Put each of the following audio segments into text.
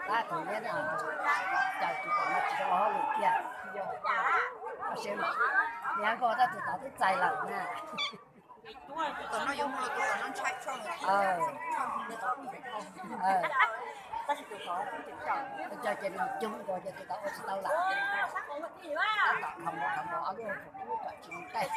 Tab tus neb caw tus tom no tsis tau ua hauj lwm kiag. Niam nkauj tab tus tod twb txais lawm na. Cov ces nws cug nkaus ces tus tod ua tsis tau lawm. Tab tom khov mos khov mos ob lub hauv paus kub kom tsis mus tej.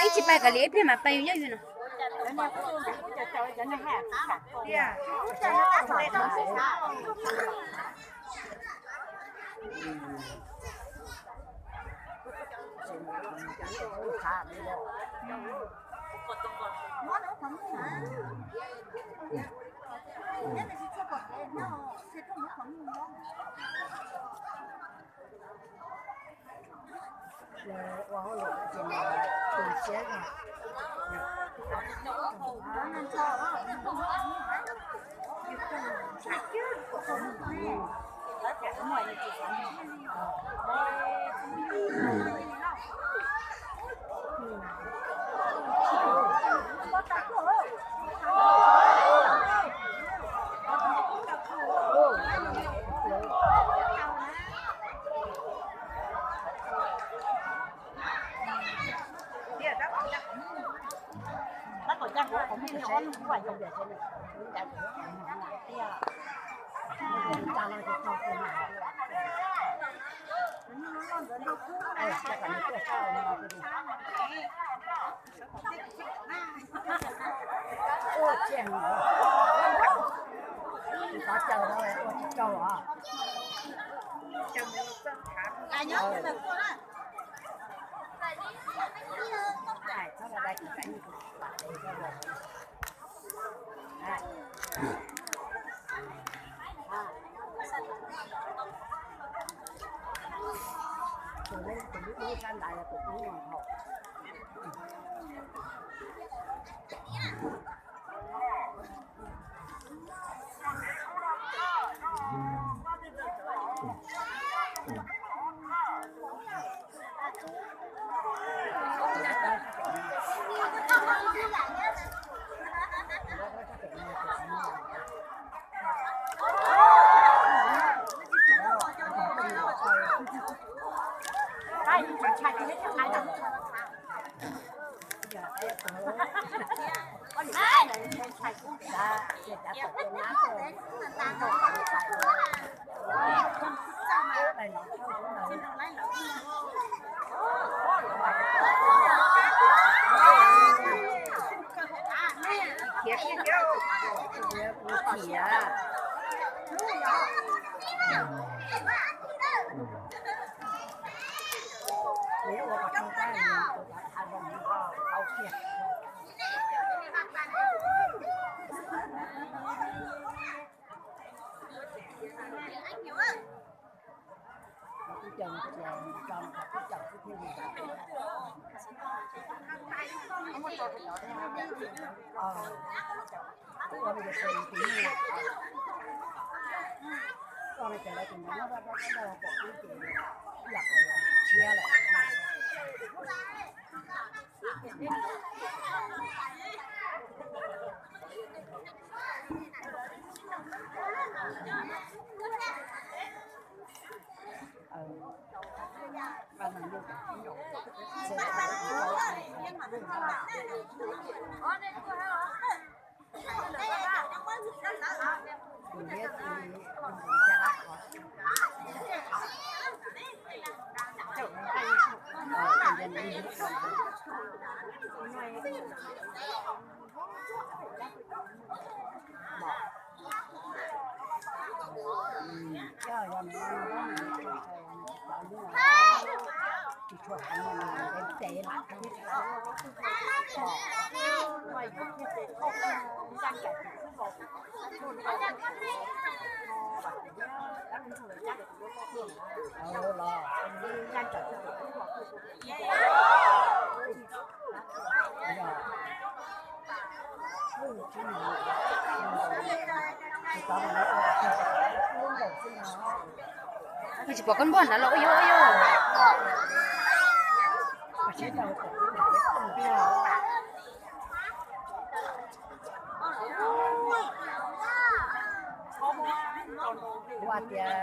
Ib tsis pais kom li ib pliag mas pais yus nyob yus no. Tsis pom koj npuaj nrad los ua yuav ua yuav. Ua tias